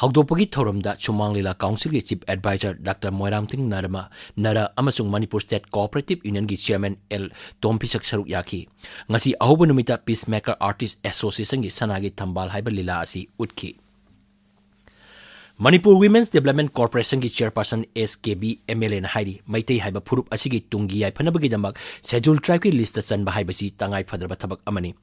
ꯍꯧꯗꯣꯛꯄꯒꯤ ꯊꯧꯔꯝꯗ ꯁꯨꯃꯥꯡ ꯂꯤꯂꯥ ꯀꯥꯎꯟꯁꯤꯜꯒꯤ ꯆꯤꯐ ꯑꯦꯗꯚꯥꯏꯖꯔ ꯗꯥꯛꯇꯔ ꯃꯣꯏꯔꯥꯝꯊꯤꯡ ꯅꯔꯃ, ꯅꯔ ꯑꯃꯁꯨꯡ ꯃꯅꯤꯄꯨꯔ ꯁ꯭ꯇꯦꯠ ꯀꯣꯑꯣꯄꯔꯦꯇꯤꯚ ꯌꯨꯅꯤꯌꯟꯒꯤ ꯆꯤꯌꯔꯃꯦꯟ ꯑꯦꯜ ꯇꯣꯝꯐꯤꯁꯛ ꯁꯔꯨꯛ ꯌꯥꯈꯤ꯫ ꯉꯁꯤ ꯑꯍꯧꯕ ꯅꯨꯃꯤꯠꯇ ꯄꯤꯁ ꯃꯦꯀꯔ ꯑꯥꯔꯇꯤꯁ ꯑꯦꯁꯣꯁꯤꯌꯦꯁꯟꯒꯤ ꯁꯅꯥꯒꯤ ꯊꯝꯕꯥꯜ ꯍꯥꯏꯕ ꯂꯤꯂꯥ ꯑꯁꯤ ꯎꯠꯈꯤ꯫ ꯃꯅꯤꯄꯨꯔ ꯋꯤꯃꯦꯟꯁ ꯗꯤꯕꯦꯂꯞꯃꯦꯟ ꯀꯣꯔꯄꯣꯔꯦꯁꯟꯒꯤ ꯆꯤꯌꯔꯄꯔꯁꯟ ꯑꯦꯁ ꯀꯦꯕꯤ ꯑꯦꯝ ꯑꯦꯜ ꯑꯦꯅ ꯍꯥꯏꯔꯤ, ꯃꯩꯇꯩ ꯍꯥꯏꯕ ꯐꯨꯔꯨꯞ ꯑꯁꯤꯒꯤ ꯇꯨꯡꯒꯤ ꯌꯥꯏꯐꯅꯕꯒꯤꯗꯃꯛ ꯁꯦꯗ꯭ꯌꯨꯜ ꯇ꯭ꯔꯥꯏꯕꯀꯤ ꯂꯤꯁꯇ ꯆꯟꯕ ꯍꯥꯏꯕꯁꯤ ꯇꯉꯥꯏ ꯐꯗ꯭ꯔꯕ ꯊꯕꯛ ꯑꯃꯅꯤ꯫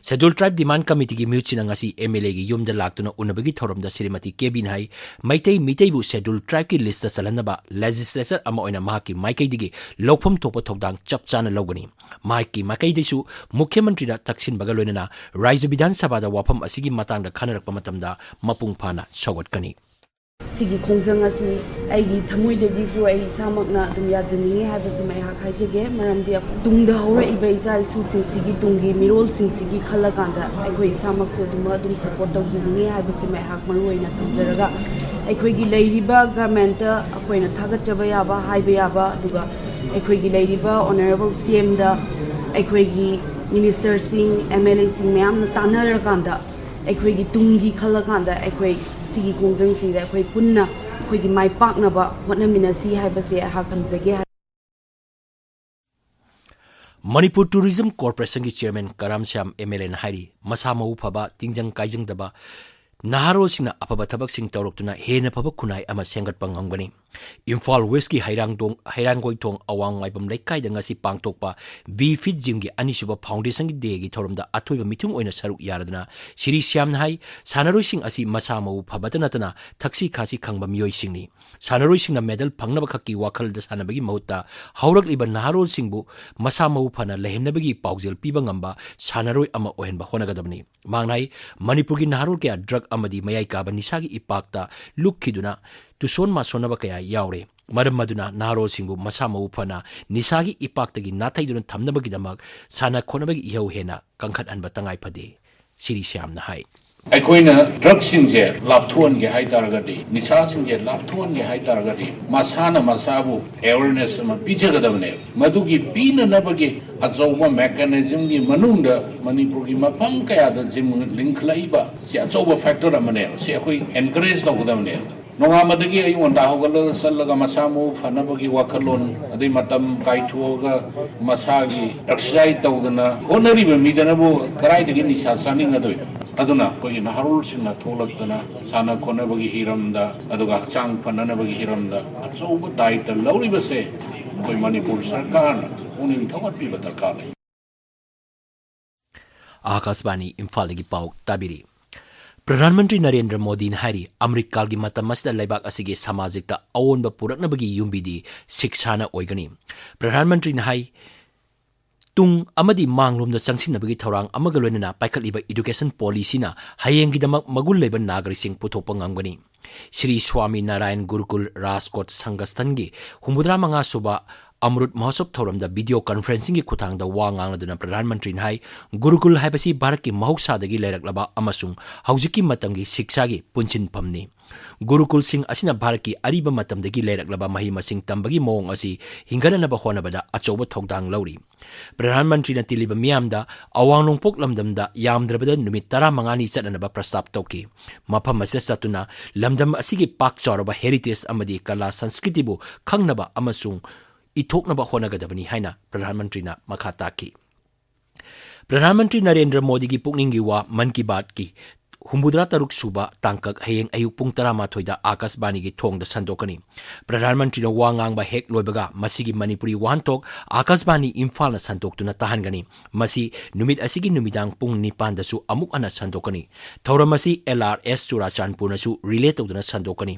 ꯁꯦꯗ꯭ꯌꯨꯜ ꯇ꯭ꯔꯥꯏꯕ ꯗꯤꯃꯥꯟ ꯀꯃꯤꯇꯤꯒꯤ ꯃꯤꯍꯨꯠꯁꯤꯅ ꯉꯁꯤ ꯑꯦꯝ ꯑꯦꯜ ꯑꯦꯒꯤ ꯌꯨꯝꯗ ꯂꯥꯛꯇꯨꯅ ꯎꯅꯕꯒꯤ ꯊꯧꯔꯝꯗ ꯁ꯭ꯔꯤꯃꯇꯤ ꯀꯦꯕꯤꯅ ꯍꯥꯏ, ꯃꯩꯇꯩ ꯃꯤꯇꯩꯕꯨ ꯁꯦꯗ꯭ꯌꯨꯜ ꯇ꯭ꯔꯥꯏꯕꯀꯤ ꯂꯤꯁꯇ ꯆꯜꯍꯟꯅꯕ ꯂꯦꯖꯤꯁꯂꯦꯆꯔ ꯑꯃ ꯑꯣꯏꯅ ꯃꯍꯥꯛꯀꯤ ꯃꯥꯏꯀꯩꯗꯒꯤ ꯂꯧꯐꯝ ꯊꯣꯛꯄ ꯊꯧꯗꯥꯡ ꯆꯞ ꯆꯥꯅ ꯂꯧꯒꯅꯤ꯫ ꯃꯍꯥꯛꯀꯤ ꯃꯥꯏꯀꯩꯗꯁꯨ ꯃꯨꯈ꯭ꯌ ꯃꯟꯇ꯭ꯔꯤꯗ ꯇꯛꯁꯤꯟꯕꯒ ꯂꯣꯏꯅꯅ ꯔꯥꯖ꯭ꯌ ꯕꯤꯙꯥꯟ ꯁꯚꯥꯗ ꯋꯥꯐꯝ ꯑꯁꯤꯒꯤ ꯃꯇꯥꯡꯗ ꯈꯟꯅꯔꯛꯄ ꯃꯇꯝꯗ ꯃꯄꯨꯡ ꯐꯥꯅ ꯁꯧꯒꯠꯀꯅꯤ꯫ ꯁꯤꯒꯤ ꯈꯣꯡꯖꯪ ꯑꯁꯤ ꯑꯩꯒꯤ ꯊꯃꯣꯏꯗꯒꯤꯁꯨ ꯑꯩ ꯏꯁꯥꯃꯛꯅ ꯑꯗꯨꯝ ꯌꯥꯖꯅꯤꯡꯉꯤ ꯍꯥꯏꯕꯁꯤꯃ ꯑꯩꯍꯥꯛ ꯍꯥꯏꯖꯒꯦ꯫ ꯃꯔꯝꯗꯤ ꯇꯨꯡꯗ ꯍꯧꯔꯛꯏꯕ ꯏꯆꯥ ꯏꯁꯨꯁꯤꯡꯁꯤꯒꯤ ꯇꯨꯡꯒꯤ ꯃꯤꯔꯣꯜꯁꯤꯡꯁꯤꯒꯤ ꯈꯜꯂꯀꯥꯟꯗ ꯑꯩꯈꯣꯏ ꯏꯁꯥꯃꯛꯁꯨ ꯑꯗꯨꯝ, ꯑꯗꯨꯝ ꯁꯄꯣꯔꯠ ꯇꯧꯖꯅꯤꯡꯉꯤ ꯍꯥꯏꯕꯁꯤꯃ ꯑꯩꯍꯥꯛ ꯃꯔꯨ ꯑꯣꯏꯅ ꯊꯝꯖꯔꯒ, ꯑꯩꯈꯣꯏꯒꯤ ꯂꯩꯔꯤꯕ ꯒꯚꯔꯟꯃꯦꯟꯠꯇ ꯑꯩꯈꯣꯏꯅ ꯊꯥꯒꯠꯆꯕ ꯌꯥꯕ, ꯍꯥꯏꯕ ꯌꯥꯕ, ꯑꯗꯨꯒ ꯑꯩꯈꯣꯏꯒꯤ ꯂꯩꯔꯤꯕ ꯑꯣꯅꯔꯦꯕꯜ ꯁꯤ ꯑꯦꯝꯗ ꯑꯩꯈꯣꯏꯒꯤ ꯃꯤꯅꯤꯁꯇꯔꯁꯤꯡ, ꯑꯦꯝ ꯑꯦꯜ ꯑꯦꯁꯤꯡ ꯃꯌꯥꯝꯅ ꯇꯥꯟꯅꯔꯀꯥꯟꯗ, ꯑꯩꯈꯣꯏꯒꯤ ꯇꯨꯡꯒꯤ ꯈꯜꯂꯀꯥꯟꯗ ꯑꯩꯈꯣꯏ ꯁꯤꯒꯤ ꯈꯣꯡꯖꯪꯁꯤꯗ ꯑꯩꯈꯣꯏ ꯄꯨꯟꯅ ꯑꯩꯈꯣꯏꯒꯤ ꯃꯥꯏ ꯄꯥꯛꯅꯕ ꯍꯣꯠꯅꯃꯤꯟꯅꯁꯤ ꯍꯥꯏꯕꯁꯦ ꯑꯩꯍꯥꯛ ꯊꯝꯖꯒꯦ꯫ ꯃꯅꯤꯄꯨꯔ ꯇꯨꯔꯤꯖꯝ ꯀꯣꯔꯄꯣꯔꯦꯁꯟꯒꯤ ꯆꯤꯌꯔꯃꯦꯟ ꯀꯔꯥꯝ ꯁ꯭ꯌꯥꯝ ꯑꯦꯝ ꯑꯦꯜ ꯑꯦꯅ ꯍꯥꯏꯔꯤ, ꯃꯁꯥ ꯃꯎ ꯐꯕ, ꯇꯤꯡꯖꯪ ꯀꯥꯏꯖꯪꯗꯕ ꯅꯍꯥꯔꯣꯜꯁꯤꯡꯅ ꯑꯐꯕ ꯊꯕꯛꯁꯤꯡ ꯇꯧꯔꯛꯇꯨꯅ ꯍꯦꯟꯅ ꯐꯕ ꯈꯨꯟꯅꯥꯏ ꯑꯃ ꯁꯦꯝꯒꯠꯄ ꯉꯝꯒꯅꯤ꯫ ꯏꯝꯐꯥꯜ ꯋꯦꯁꯀꯤ ꯍꯩꯔꯥꯡꯗꯣꯡ, ꯍꯩꯔꯥꯡꯒꯣꯏꯊꯣꯡ ꯑꯋꯥꯡ ꯃꯥꯏꯕꯝ ꯂꯩꯀꯥꯏꯗ ꯉꯁꯤ ꯄꯥꯡꯊꯣꯛꯄ ꯋꯤ ꯐꯤꯠ ꯖꯤꯝꯒꯤ ꯑꯅꯤꯁꯨꯕ ꯐꯥꯎꯟꯗꯦꯁꯟꯒꯤ ꯗꯦꯒꯤ ꯊꯧꯔꯝꯗ ꯑꯊꯣꯏꯕ ꯃꯤꯊꯨꯡ ꯑꯣꯏꯅ ꯁꯔꯨꯛ ꯌꯥꯔꯗꯨꯅ ꯁꯤꯔꯤ ꯁ꯭ꯌꯥꯝꯅ ꯍꯥꯏ, ꯁꯥꯟꯅꯔꯣꯏꯁꯤꯡ ꯑꯁꯤ ꯃꯁꯥ ꯃꯎ ꯐꯕꯇ ꯅꯠꯇꯅ ꯊꯛꯁꯤ ꯈꯥꯁꯤ ꯈꯪꯕ ꯃꯤꯑꯣꯏꯁꯤꯡꯅꯤ꯫ ꯁꯥꯟꯅꯔꯣꯏꯁꯤꯡꯅ ꯃꯦꯗꯜ ꯐꯪꯅꯕ ꯈꯛꯀꯤ ꯋꯥꯈꯜꯗ ꯁꯥꯟꯅꯕꯒꯤ ꯃꯍꯨꯠꯇ ꯍꯧꯔꯛꯂꯤꯕ ꯅꯍꯥꯔꯣꯜꯁꯤꯡꯕꯨ ꯃꯁꯥ ꯃꯎ ꯐꯅ ꯂꯩꯍꯟꯅꯕꯒꯤ ꯄꯥꯎꯖꯦꯜ ꯄꯤꯕ ꯉꯝꯕ ꯁꯥꯟꯅꯔꯣꯏ ꯑꯃ ꯑꯣꯏꯍꯟꯕ ꯍꯣꯠꯅꯒꯗꯕꯅꯤ꯫ ꯃꯍꯥꯛꯅ ꯍꯥꯏ, ꯃꯅꯤꯄꯨꯔꯒꯤ ꯅꯍꯥꯔꯣꯜ ꯀꯌꯥ ꯗ꯭ꯔꯒ ꯑꯃꯗꯤ ꯃꯌꯥꯏ ꯀꯥꯕ ꯅꯤꯁꯥꯒꯤ ꯏꯄꯥꯛꯇ ꯂꯨꯞꯈꯤꯗꯨꯅ ꯇꯨꯁꯣꯟ ꯃꯥꯁꯣꯟꯅꯕ ꯀꯌꯥ ꯌꯥꯎꯔꯦ꯫ ꯃꯔꯝ ꯑꯗꯨꯅ ꯅꯍꯥꯔꯣꯜꯁꯤꯡꯕꯨ ꯃꯁꯥ ꯃꯎ ꯐꯅ ꯅꯤꯁꯥꯒꯤ ꯏꯄꯥꯛꯇꯒꯤ ꯅꯥꯊꯩꯗꯨꯅ ꯊꯝꯅꯕꯒꯤꯗꯃꯛ ꯁꯥꯟꯅ ꯈꯣꯠꯅꯕꯒꯤ ꯏꯍꯧ ꯍꯦꯟꯅ ꯀꯟꯈꯠꯍꯟꯕ ꯇꯉꯥꯏ ꯐꯗꯦ꯫ ꯁꯤꯔꯤ ꯁ꯭ꯌꯥꯝꯅ ꯍꯥꯏ꯫ ꯑꯩꯈꯣꯏꯅ ꯗ꯭ꯔꯒꯁꯤꯡꯁꯦ ꯂꯥꯞꯊꯣꯛꯍꯟꯒꯦ ꯍꯥꯏ ꯇꯥꯔꯒꯗꯤ, ꯅꯤꯁꯥꯁꯤꯡꯁꯦ ꯂꯥꯞꯊꯣꯛꯍꯟꯒꯦ ꯍꯥꯏ ꯇꯥꯔꯒꯗꯤ, ꯃꯁꯥꯅ ꯃꯁꯥꯕꯨ ꯑꯦꯋꯦꯔꯅꯦꯁ ꯑꯃ ꯄꯤꯖꯒꯗꯕꯅꯦꯕ꯫ ꯃꯗꯨꯒꯤ ꯄꯤꯅꯅꯕꯒꯤ ꯑꯆꯧꯕ ꯃꯦꯀꯥꯅꯤꯖꯝꯒꯤ ꯃꯅꯨꯡꯗ ꯃꯅꯤꯄꯨꯔꯒꯤ ꯃꯐꯝ ꯀꯌꯥꯗ ꯖꯤꯝ ꯂꯤꯡꯈꯠꯂꯛꯏꯕ ꯁꯤ ꯑꯆꯧꯕ ꯐꯦꯛꯇꯔ ꯑꯃꯅꯦꯕ꯫ ꯁꯤ ꯑꯩꯈꯣꯏ ꯑꯦꯟꯀꯔꯦꯖ ꯇꯧꯒꯗꯕꯅꯦꯕ꯫ ꯅꯣꯡꯉꯥꯟꯕꯗꯒꯤ ꯑꯌꯨꯛ ꯉꯟꯇꯥ ꯍꯧꯒꯠꯂꯒ ꯆꯠꯂꯒ ꯃꯁꯥ ꯃꯎ ꯐꯅꯕꯒꯤ ꯋꯥꯈꯜꯂꯣꯟ, ꯑꯗꯩ ꯃꯇꯝ ꯀꯥꯏꯊꯣꯛꯑꯒ ꯃꯁꯥꯒꯤ ꯑꯦꯛꯁꯔꯁꯥꯏꯁ ꯇꯧꯗꯅ ꯍꯣꯠꯅꯔꯤꯕ ꯃꯤꯗꯅꯕꯨ ꯀꯗꯥꯏꯗꯒꯤ ꯅꯤꯁꯥ ꯆꯥꯅꯤꯡꯒꯗꯣꯏꯅꯣ? ꯑꯗꯨꯅ ꯑꯩꯈꯣꯏꯒꯤ ꯅꯍꯥꯔꯣꯜꯁꯤꯡꯅ ꯊꯣꯛꯂꯛꯇꯅ ꯁꯥꯟꯅ ꯈꯣꯠꯅꯕꯒꯤ ꯍꯤꯔꯝꯗ, ꯑꯗꯨꯒ ꯍꯛꯆꯥꯡ ꯐꯅꯅꯕꯒꯤ ꯍꯤꯔꯝꯗ ꯑꯆꯧꯕ ꯗꯥꯏꯇ ꯂꯧꯔꯤꯕꯁꯦ ꯑꯩꯈꯣꯏ ꯃꯅꯤꯄꯨꯔ ꯁꯔꯀꯥꯔꯅ ꯄꯨꯛꯅꯤꯡ ꯊꯧꯒꯠꯄꯤꯕ ꯗꯔꯀꯥꯔ ꯂꯩ꯫ ꯑꯥꯀꯥꯁꯕꯥꯅꯤ ꯏꯝꯐꯥꯜꯗꯒꯤ ꯄꯥꯎ ꯇꯥꯕꯤꯔꯤ꯫ ꯄ꯭ꯔꯙꯥꯟ ꯃꯟꯇ꯭ꯔꯤ ꯅꯔꯦꯟꯗ꯭ꯔ ꯃꯣꯗꯤꯅ ꯍꯥꯏꯔꯤ, ꯑꯃ꯭ꯔꯤꯠꯀꯥꯜꯒꯤ ꯃꯇꯝ ꯑꯁꯤꯗ ꯂꯩꯕꯥꯛ ꯑꯁꯤꯒꯤ ꯁꯃꯥꯖꯤꯛꯇ ꯑꯑꯣꯟꯕ ꯄꯨꯔꯛꯅꯕꯒꯤ ꯌꯨꯝꯕꯤꯗꯤ ꯁꯤꯛꯁꯥꯅ ꯑꯣꯏꯒꯅꯤ꯫ ꯄ꯭ꯔꯙꯥꯟ ꯃꯟꯇ꯭ꯔꯤꯅ ꯍꯥꯏ, ꯇꯨꯡ ꯑꯃꯗꯤ ꯃꯥꯡꯂꯣꯝꯗ ꯆꯪꯁꯤꯟꯅꯕꯒꯤ ꯊꯧꯔꯥꯡ ꯑꯃꯒ ꯂꯣꯏꯅꯅ ꯄꯥꯏꯈꯠꯂꯤꯕ ꯏꯗꯨꯀꯦꯁꯟ ꯄꯣꯂꯤꯁꯤꯅ ꯍꯌꯦꯡꯒꯤꯗꯃꯛ ꯃꯒꯨꯟ ꯂꯩꯕ ꯅꯥꯒꯔꯤꯛꯁꯤꯡ ꯄꯨꯊꯣꯛꯄ ꯉꯝꯒꯅꯤ꯫ ꯁ꯭ꯔꯤ ꯁ꯭ꯋꯥꯃꯤ ꯅꯥꯔꯥꯌꯟ ꯒꯨꯔꯨꯀꯨꯜ ꯔꯥꯖꯀꯣꯠ ꯁꯪꯒꯁꯊꯟꯒꯤ ꯍꯨꯝꯐꯨꯇꯔꯥ ꯃꯉꯥ ꯁꯨꯕ ꯑꯃ꯭ꯔꯨꯠ ꯃꯍꯣꯠꯁꯣꯕ ꯊꯧꯔꯝꯗ ꯚꯤꯗꯤꯑꯣ ꯀꯟꯐꯔꯦꯟꯁꯤꯡꯒꯤ ꯈꯨꯠꯊꯥꯡꯗ ꯋꯥ ꯉꯥꯡꯂꯗꯨꯅ ꯄ꯭ꯔꯙꯥꯟ ꯃꯟꯇ꯭ꯔꯤꯅ ꯍꯥꯏ, ꯒꯨꯔꯨꯀꯨꯜ ꯍꯥꯏꯕꯁꯤ ꯚꯥꯔꯠꯀꯤ ꯃꯍꯧꯁꯥꯗꯒꯤ ꯂꯩꯔꯛꯂꯕ ꯑꯃꯁꯨꯡ ꯍꯧꯖꯤꯛꯀꯤ ꯃꯇꯝꯒꯤ ꯁꯤꯛꯁꯥꯒꯤ ꯄꯨꯟꯁꯤꯟꯐꯝꯅꯤ꯫ ꯒꯨꯔꯨꯀꯨꯜꯁꯤꯡ ꯑꯁꯤꯅ ꯚꯥꯔꯠꯀꯤ ꯑꯔꯤꯕ ꯃꯇꯝꯗꯒꯤ ꯂꯩꯔꯛꯂꯕ ꯃꯍꯩ ꯃꯁꯤꯡ ꯇꯝꯕꯒꯤ ꯃꯑꯣꯡ ꯑꯁꯤ ꯍꯤꯡꯒꯠꯅꯅꯕ ꯍꯣꯠꯅꯕꯗ ꯑꯆꯧꯕ ꯊꯧꯗꯥꯡ ꯂꯧꯔꯤ꯫ ꯄ꯭ꯔꯙꯥꯟ ꯃꯟꯇ꯭ꯔꯤꯅ ꯇꯤꯜꯂꯤꯕ ꯃꯤꯌꯥꯝꯗ ꯑꯋꯥꯡ ꯅꯣꯡꯄꯣꯛ ꯂꯝꯗꯝꯗ ꯌꯥꯝꯗ꯭ꯔꯕꯗ ꯅꯨꯃꯤꯠ ꯇꯔꯥꯃꯉꯥꯅꯤ ꯆꯠꯅꯅꯕ ꯄ꯭ꯔꯁꯇꯥꯞ ꯇꯧꯈꯤ꯫ ꯃꯐꯝ ꯑꯁꯤꯗ ꯆꯠꯇꯨꯅ ꯂꯝꯗꯝ ꯑꯁꯤꯒꯤ ꯄꯥꯛ ꯆꯥꯎꯔꯕ ꯍꯦꯔꯤꯇꯦꯖ ꯑꯃꯗꯤ ꯀꯂꯥ ꯁꯪꯁꯀ꯭ꯔꯤꯇꯤꯕꯨ ꯈꯪꯅꯕ ꯑꯃꯁꯨꯡ ꯏꯊꯣꯛꯅꯕ ꯍꯣꯠꯅꯒꯗꯕꯅꯤ ꯍꯥꯏꯅ ꯄ꯭ꯔꯙꯥꯟ ꯃꯟꯇ꯭ꯔꯤꯅ ꯃꯈꯥ ꯇꯥꯈꯤ꯫ ꯄ꯭ꯔꯙꯥꯟ ꯃꯟꯇ꯭ꯔꯤ ꯅꯔꯦꯟꯗ꯭ꯔ ꯃꯣꯗꯤꯒꯤ ꯄꯨꯛꯅꯤꯡꯒꯤ ꯋꯥ ꯃꯟ ꯀꯤ ꯕꯥꯠꯀꯤ ꯍꯨꯝꯐꯨꯇꯔꯥ ꯇꯔꯨꯛ ꯁꯨꯕ ꯇꯥꯡꯀꯛ ꯍꯌꯦꯡ ꯑꯌꯨꯛ ꯄꯨꯡ ꯇꯔꯥꯃꯥꯊꯣꯏꯗ ꯑꯥꯀꯥꯁꯕꯥꯅꯤꯒꯤ ꯊꯣꯡꯗ ꯁꯟꯗꯣꯛꯀꯅꯤ꯫ ꯄ꯭ꯔꯙꯥꯟ ꯃꯟꯇ꯭ꯔꯤꯅ ꯋꯥ ꯉꯥꯡꯕ ꯍꯦꯛ ꯂꯣꯏꯕꯒ ꯃꯁꯤꯒꯤ ꯃꯅꯤꯄꯨꯔꯤ ꯋꯥꯍꯟꯊꯣꯛ ꯑꯥꯀꯥꯁꯕꯥꯅꯤ ꯏꯝꯐꯥꯜꯅ ꯁꯟꯗꯣꯛꯇꯨꯅ ꯇꯥꯍꯟꯒꯅꯤ꯫ ꯃꯁꯤ ꯅꯨꯃꯤꯠ ꯑꯁꯤꯒꯤ ꯅꯨꯃꯤꯗꯥꯡ ꯄꯨꯡ ꯅꯤꯄꯥꯟꯗꯁꯨ ꯑꯃꯨꯛ ꯍꯟꯅ ꯁꯟꯗꯣꯛꯀꯅꯤ꯫ ꯊꯧꯔꯝ ꯑꯁꯤ ꯑꯦꯜ ꯑꯥꯔ ꯑꯦꯁ ꯆꯨꯔꯥꯆꯥꯟꯄꯨꯔꯅꯁꯨ ꯔꯤꯂꯦ ꯇꯧꯗꯨꯅ ꯁꯟꯗꯣꯛꯀꯅꯤ꯫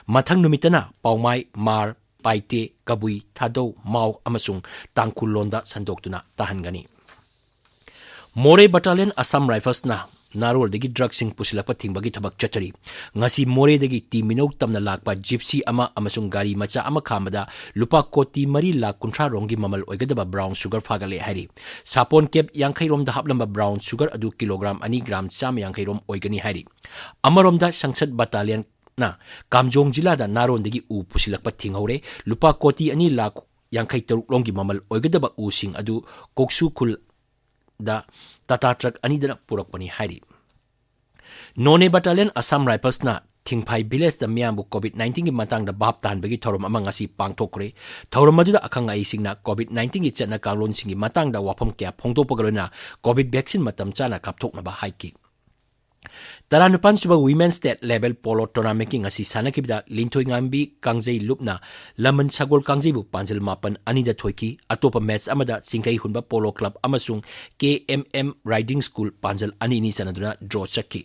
ꯃꯊꯪ ꯅꯨꯃꯤꯠꯇꯅ ꯄꯥꯎꯃꯥꯏ, ꯃꯥꯔ, ꯄꯥꯏꯇꯦ, ꯀꯕꯨꯏ, ꯊꯥꯗꯧ, ꯃꯥꯎ ꯑꯃꯁꯨꯡ ꯇꯥꯡꯈꯨꯜ ꯂꯣꯟꯗ ꯁꯟꯗꯣꯛꯇꯨꯅ ꯇꯥꯍꯟꯒꯅꯤ꯫ ꯃꯣꯔꯦ ꯕꯠꯇꯥꯂꯤꯌꯟ ꯑꯁꯥꯝ ꯔꯥꯏꯐꯜꯁꯅ ꯅꯥꯔꯣꯜꯗꯒꯤ ꯗ꯭ꯔꯒꯁꯤꯡ ꯄꯨꯁꯤꯜꯂꯛꯄ ꯊꯤꯡꯕꯒꯤ ꯊꯕꯛ ꯆꯠꯊꯔꯤ꯫ ꯉꯁꯤ ꯃꯣꯔꯦꯗꯒꯤ ꯇꯤ ꯃꯤꯅꯧ ꯇꯝꯅ ꯂꯥꯛꯄ ꯖꯤꯞꯁꯤ ꯑꯃ ꯑꯃꯁꯨꯡ ꯒꯥꯔꯤ ꯃꯆꯥ ꯑꯃ ꯈꯥꯝꯕꯗ ꯂꯨꯄꯥ ꯀꯣꯇꯤ ꯃꯔꯤ ꯂꯥꯈ ꯀꯨꯟꯊ꯭ꯔꯥ ꯔꯣꯝꯒꯤ ꯃꯃꯜ ꯑꯣꯏꯒꯗꯕ ꯕ꯭ꯔꯥꯎꯟ ꯁꯨꯒꯔ ꯐꯥꯒꯠꯂꯦ ꯍꯥꯏꯔꯤ꯫ ꯁꯥꯄꯣꯟ ꯀꯦꯞ ꯌꯥꯡꯈꯩ ꯔꯣꯝꯗ ꯍꯥꯞꯂꯝꯕ ꯕ꯭ꯔꯥꯎꯟ ꯁꯨꯒꯔ ꯑꯗꯨ ꯀꯤꯂꯣꯒ꯭ꯔꯥꯝ ꯑꯅꯤ ꯒ꯭ꯔꯥꯝ ꯆꯥꯝꯃ ꯌꯥꯡꯈꯩ ꯔꯣꯝ ꯑꯣꯏꯒꯅꯤ ꯍꯥꯏꯔꯤ꯫ ꯑꯃꯔꯣꯝꯗ ꯁꯪꯁꯗ ꯕꯠꯇꯥꯂꯤꯌꯟꯅ ꯀꯥꯝꯖꯣꯡ ꯖꯤꯂꯥꯗ ꯅꯥꯔꯣꯟꯗꯒꯤ ꯎ ꯄꯨꯁꯤꯜꯂꯛꯄ ꯊꯤꯡꯍꯧꯔꯦ꯫ ꯂꯨꯄꯥ ꯀꯣꯇꯤ ꯑꯅꯤ ꯂꯥꯈ ꯌꯥꯡꯈꯩ ꯇꯔꯨꯛ ꯂꯣꯝꯒꯤ ꯃꯃꯜ ꯑꯣꯏꯒꯗꯕ ꯎꯁꯤꯡ ꯑꯗꯨ ꯀꯣꯛꯁꯨ ꯈꯨꯜꯗ ꯇꯥꯇꯥ ꯇ꯭ꯔꯛ ꯑꯅꯤꯗꯅ ꯄꯨꯔꯛꯄꯅꯤ ꯍꯥꯏꯔꯤ꯫ ꯅꯣꯅꯦ ꯕꯠꯇꯥꯂꯤꯌꯟ ꯑꯁꯥꯝ ꯔꯥꯏꯐꯜꯁꯅ ꯊꯤꯡꯐꯥꯏ ꯚꯤꯂꯦꯖꯇ ꯃꯤꯌꯥꯝꯕꯨ ꯀꯣꯚꯤꯗ ꯅꯥꯏꯟꯇꯤꯟꯒꯤ ꯃꯇꯥꯡꯗ ꯚꯥꯞ ꯇꯥꯍꯟꯕꯒꯤ ꯊꯧꯔꯝ ꯑꯃ ꯉꯁꯤ ꯄꯥꯡꯊꯣꯛꯈ꯭ꯔꯦ꯫ ꯊꯧꯔꯝ ꯑꯗꯨꯗ ꯑꯈꯪ ꯑꯍꯩꯁꯤꯡꯅ ꯀꯣꯚꯤꯗ ꯅꯥꯏꯟꯇꯤꯟꯒꯤ ꯆꯠꯅ ꯀꯥꯡꯂꯣꯟꯁꯤꯡꯒꯤ ꯃꯇꯥꯡꯗ ꯋꯥꯐꯝ ꯀꯌꯥ ꯐꯣꯡꯗꯣꯛꯄꯒ ꯂꯣꯏꯅꯅ ꯀꯣꯚꯤꯗ ꯚꯦꯛꯁꯤꯟ ꯃꯇꯝ ꯆꯥꯅ ꯀꯥꯞꯊꯣꯛꯅꯕ ꯍꯥꯏꯈꯤ꯫ ꯇꯔꯥꯅꯤꯄꯥꯟ ꯁꯨꯕ Women State Level Polo Tournamentꯀꯤ ꯉꯁꯤ ꯁꯥꯟꯅꯈꯤꯕꯗ ꯂꯤꯟꯊꯣꯏꯉꯥꯝꯕꯤ ꯀꯥꯡꯖꯩ ꯂꯨꯞꯅ ꯂꯃꯟ ꯁꯒꯣꯜ ꯀꯥꯡꯖꯩꯕꯨ ꯄꯥꯟꯖꯜ ꯃꯥꯄꯟ ꯑꯅꯤꯗ ꯊꯣꯏꯈꯤ꯫ ꯑꯇꯣꯞꯄ ꯃꯦꯠꯆ ꯑꯃꯗ ꯆꯤꯡꯈꯩ ꯍꯨꯟꯕ ꯄꯣꯂꯣ ꯀ꯭ꯂꯕ ꯑꯃꯁꯨꯡ ꯀꯦ ꯑꯦꯝ ꯑꯦꯝ ꯔꯥꯏꯗꯤꯡ ꯁ꯭ꯀꯨꯜ ꯄꯥꯟꯖꯜ ꯑꯅꯤ ꯑꯅꯤ ꯆꯟꯅꯗꯨꯅ ꯗ꯭ꯔꯣ ꯆꯠꯈꯤ꯫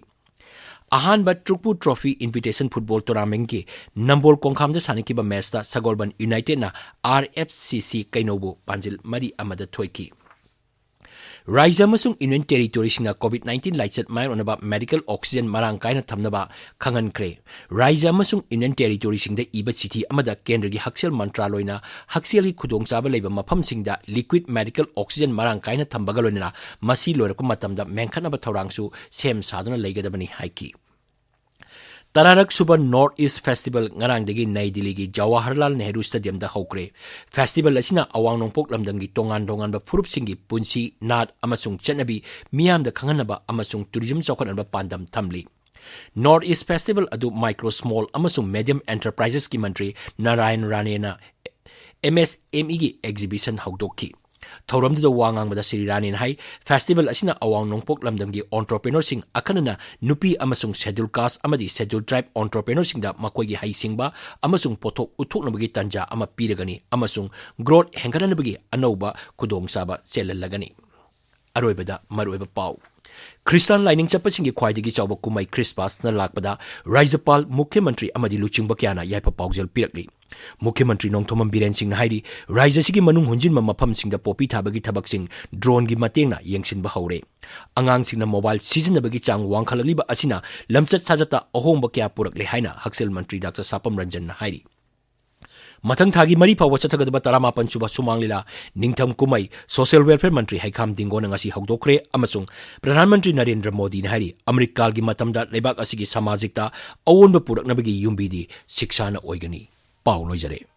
ꯑꯍꯥꯟꯕ ꯇ꯭ꯔꯨꯛꯄꯨ ꯇ꯭ꯔꯣꯐꯤ ꯏꯟꯚꯤꯇꯦꯁꯟ ꯐꯨꯠꯕꯣꯜ ꯇꯣꯔꯅꯥꯃꯦꯟꯠꯀꯤ ꯅꯝꯕꯣꯜ ꯀꯣꯡꯈꯥꯝꯗ ꯁꯥꯟꯅꯈꯤꯕ ꯃꯦꯠꯆꯇ ꯁꯒꯣꯜꯕꯟ ꯌꯨꯅꯥꯏꯇꯦꯗꯅ ꯑꯥꯔ ꯑꯦꯐ ꯁꯤ ꯁꯤ ꯀꯩꯅꯧꯕꯨ ꯄꯥꯟꯖꯤꯜ ꯃꯔꯤ ꯑꯃꯗ ꯊꯣꯏꯈꯤ꯫ ꯔꯥꯏꯖ꯭ꯌ ꯑꯃꯁꯨꯡ ꯌꯨꯅꯤꯌꯟ ꯇꯦꯔꯤꯇꯣꯔꯤꯁꯤꯡꯅ ꯀꯣꯚꯤꯗ ꯅꯥꯏꯟꯇꯤꯟ ꯂꯥꯏꯆꯠ ꯃꯥꯌꯣꯛꯅꯅꯕ ꯃꯦꯗꯤꯀꯦꯜ ꯑꯣꯛꯁꯤꯖꯦꯟ ꯃꯔꯥꯡ ꯀꯥꯏꯅ ꯊꯝꯅꯕ ꯈꯪꯍꯟꯈ꯭ꯔꯦ꯫ ꯔꯥꯏꯖ꯭ꯌ ꯑꯃꯁꯨꯡ ꯌꯨꯅꯤꯌꯟ ꯇꯦꯔꯤꯇꯣꯔꯤꯁꯤꯡꯗ ꯏꯕ ꯆꯤꯊꯤ ꯑꯃꯗ ꯀꯦꯟꯗ꯭ꯔꯒꯤ ꯍꯛꯁꯦꯜ ꯃꯟꯇ꯭ꯔꯥꯂꯣꯏꯅ ꯍꯛꯁꯦꯜꯒꯤ ꯈꯨꯗꯣꯡꯆꯥꯕ ꯂꯩꯕ ꯃꯐꯝꯁꯤꯡꯗ ꯂꯤꯀ꯭ꯋꯤꯗ ꯃꯦꯗꯤꯀꯦꯜ ꯑꯣꯛꯁꯤꯖꯦꯟ ꯃꯔꯥꯡ ꯀꯥꯏꯅ ꯊꯝꯕꯒ ꯂꯣꯏꯅꯅ ꯃꯁꯤ ꯂꯣꯏꯔꯛꯄ ꯃꯇꯝꯗ ꯃꯦꯟꯈꯠꯅꯕ ꯊꯧꯔꯥꯡꯁꯨ ꯁꯦꯝ ꯁꯥꯗꯨꯅ ꯂꯩꯒꯗꯕꯅꯤ ꯍꯥꯏꯈꯤ꯫ ꯇꯔꯥꯔꯛ ꯁꯨꯕ ꯅꯣꯔꯊ ꯏꯁ ꯐꯦꯁꯇꯤꯚꯦꯜ ꯉꯔꯥꯡꯗꯒꯤ ꯅꯩ ꯗꯤꯜꯂꯤꯒꯤ ꯖꯋꯥꯍꯔꯂꯥꯜ ꯅꯦꯍꯔꯨ ꯁ꯭ꯇꯦꯗꯤꯌꯝꯗ ꯍꯧꯈ꯭ꯔꯦ꯫ ꯐꯦꯁꯇꯤꯚꯦꯜ ꯑꯁꯤꯅ ꯑꯋꯥꯡ ꯅꯣꯡꯄꯣꯛ ꯂꯝꯗꯝꯒꯤ ꯇꯣꯉꯥꯟ ꯇꯣꯉꯥꯟꯕ ꯐꯨꯔꯨꯞꯁꯤꯡꯒꯤ ꯄꯨꯟꯁꯤ, ꯅꯥꯠ ꯑꯃꯁꯨꯡ ꯆꯠꯅꯕꯤ ꯃꯤꯌꯥꯝꯗ ꯈꯪꯍꯟꯅꯕ ꯑꯃꯁꯨꯡ ꯇꯨꯔꯤꯖꯝ ꯆꯥꯎꯈꯠꯍꯟꯕ ꯄꯥꯟꯗꯝ ꯊꯝꯂꯤ꯫ ꯅꯣꯔꯊ ꯏꯁ ꯐꯦꯁꯇꯤꯚꯦꯜ ꯑꯗꯨ ꯃꯥꯏꯀ꯭ꯔꯣ, ꯁ꯭ꯃꯣꯜ ꯑꯃꯁꯨꯡ ꯃꯦꯗꯤꯌꯝ ꯑꯦꯟꯇꯔꯄ꯭ꯔꯥꯏꯖꯦꯁꯀꯤ ꯃꯟꯇ꯭ꯔꯤ ꯅꯥꯔꯥꯌꯟ ꯔꯥꯅꯦꯅ ꯑꯦꯝ ꯑꯦꯁ ꯑꯦꯝ ꯏꯒꯤ ꯑꯦꯛꯖꯤꯕꯤꯁꯟ ꯍꯧꯗꯣꯛꯈꯤ꯫ ꯊꯧꯔꯝꯗꯨꯗ ꯋꯥ ꯉꯥꯡꯕꯗ ꯁ꯭ꯔꯤ ꯔꯥꯅꯦꯅ ꯍꯥꯏ, ꯐꯦꯁꯇꯤꯚꯦꯜ ꯑꯁꯤꯅ ꯑꯋꯥꯡ ꯅꯣꯡꯄꯣꯛ ꯂꯝꯗꯝꯒꯤ ꯑꯣꯟꯇꯔꯄ꯭ꯔꯦꯅꯔꯁꯤꯡ, ꯑꯈꯟꯅꯅ ꯅꯨꯄꯤ ꯑꯃꯁꯨꯡ ꯁꯦꯗ꯭ꯌꯨꯜ ꯀꯥꯁ ꯑꯃꯗꯤ ꯁꯦꯗ꯭ꯌꯨꯜ ꯇ꯭ꯔꯥꯏꯕ ꯑꯣꯟꯇꯔꯄ꯭ꯔꯦꯅꯔꯁꯤꯡꯗ ꯃꯈꯣꯏꯒꯤ ꯍꯩꯁꯤꯡꯕ ꯑꯃꯁꯨꯡ ꯄꯣꯠꯊꯣꯛ ꯎꯠꯊꯣꯛꯅꯕꯒꯤ ꯇꯥꯟꯖꯥ ꯑꯃ ꯄꯤꯔꯒꯅꯤ ꯑꯃꯁꯨꯡ ꯒ꯭ꯔꯣꯊ ꯍꯦꯟꯒꯠꯍꯟꯅꯕꯒꯤ ꯑꯅꯧꯕ ꯈꯨꯗꯣꯡꯆꯥꯕ ꯆꯦꯜꯍꯜꯂꯒꯅꯤ꯫ ꯑꯔꯣꯏꯕꯗ ꯃꯔꯨꯑꯣꯏꯕ ꯄꯥꯎ꯫ ꯈ꯭ꯔꯤꯁꯇꯥꯟ ꯂꯥꯏꯅꯤꯡ ꯆꯠꯄꯁꯤꯡꯒꯤ ꯈ꯭ꯋꯥꯏꯗꯒꯤ ꯆꯥꯎꯕ ꯀꯨꯝꯍꯩ ꯈ꯭ꯔꯤꯁꯃꯥꯁꯅ ꯂꯥꯛꯄꯗ ꯔꯥꯖ꯭ꯌꯄꯥꯜ, ꯃꯨꯈ꯭ꯌ ꯃꯟꯇ꯭ꯔꯤ ꯑꯃꯗꯤ ꯂꯨꯆꯤꯡꯕ ꯀꯌꯥꯅ ꯌꯥꯏꯐ ꯄꯥꯎꯖꯦꯜ ꯄꯤꯔꯛꯂꯤ꯫ ꯃꯨꯈ꯭ꯌ ꯃꯟꯇ꯭ꯔꯤ ꯅꯣꯡꯊꯣꯝꯕꯝ ꯕꯤꯔꯦꯟ ꯁꯤꯡꯅ ꯍꯥꯏꯔꯤ, ꯔꯥꯖ꯭ꯌ ꯑꯁꯤꯒꯤ ꯃꯅꯨꯡ ꯍꯨꯟꯖꯤꯟꯕ ꯃꯐꯝꯁꯤꯡꯗ ꯄꯣꯄꯤ ꯊꯥꯕꯒꯤ ꯊꯕꯛꯁꯤꯡ ꯗ꯭ꯔꯣꯟꯒꯤ ꯃꯇꯦꯡꯅ ꯌꯦꯡꯁꯤꯟꯕ ꯍꯧꯔꯦ꯫ ꯑꯉꯥꯡꯁꯤꯡꯅ ꯃꯣꯕꯥꯏꯜ ꯁꯤꯖꯤꯟꯅꯕꯒꯤ ꯆꯥꯡ ꯋꯥꯡꯈꯠꯂꯛꯂꯤꯕ ꯑꯁꯤꯅ ꯂꯝꯆꯠ ꯁꯥꯖꯠꯇ ꯑꯍꯣꯡꯕ ꯀꯌꯥ ꯄꯨꯔꯛꯂꯦ ꯍꯥꯏꯅ ꯍꯛꯁꯦꯜ ꯃꯟꯇ꯭ꯔꯤ ꯗꯥꯛꯇꯔ ꯁꯥꯄꯝ ꯔꯟꯖꯟꯅ ꯍꯥꯏꯔꯤ꯫ ꯃꯊꯪ ꯊꯥꯒꯤ ꯃꯔꯤ ꯐꯥꯎꯕ ꯆꯠꯊꯒꯗꯕ ꯇꯔꯥꯃꯥꯄꯟ ꯁꯨꯕ ꯁꯨꯃꯥꯡ ꯂꯤꯂꯥ ꯅꯤꯡꯊꯝ ꯀꯨꯝꯍꯩ ꯁꯣꯁꯤꯌꯦꯜ ꯋꯦꯜꯐꯤꯌꯔ ꯃꯟꯇ꯭ꯔꯤ ꯍꯩꯈꯥꯝ ꯗꯤꯡꯒꯣꯅ ꯉꯁꯤ ꯍꯧꯗꯣꯛꯈ꯭ꯔꯦ ꯑꯃꯁꯨꯡ ꯄ꯭ꯔꯙꯥꯟ ꯃꯟꯇ꯭ꯔꯤ ꯅꯔꯦꯟꯗ꯭ꯔ ꯃꯣꯗꯤꯅ ꯍꯥꯏꯔꯤ, ꯑꯃ꯭ꯔꯤꯠꯀꯥꯜꯒꯤ ꯃꯇꯝꯗ ꯂꯩꯕꯥꯛ ꯑꯁꯤꯒꯤ ꯁꯃꯥꯖꯤꯛꯇ ꯑꯑꯣꯟꯕ ꯄꯨꯔꯛꯅꯕꯒꯤ ꯌꯨꯝꯕꯤꯗꯤ ꯁꯤꯛꯁꯥꯅ ꯑꯣꯏꯒꯅꯤ꯫ ꯄꯥꯎ ꯂꯣꯏꯖꯔꯦ꯫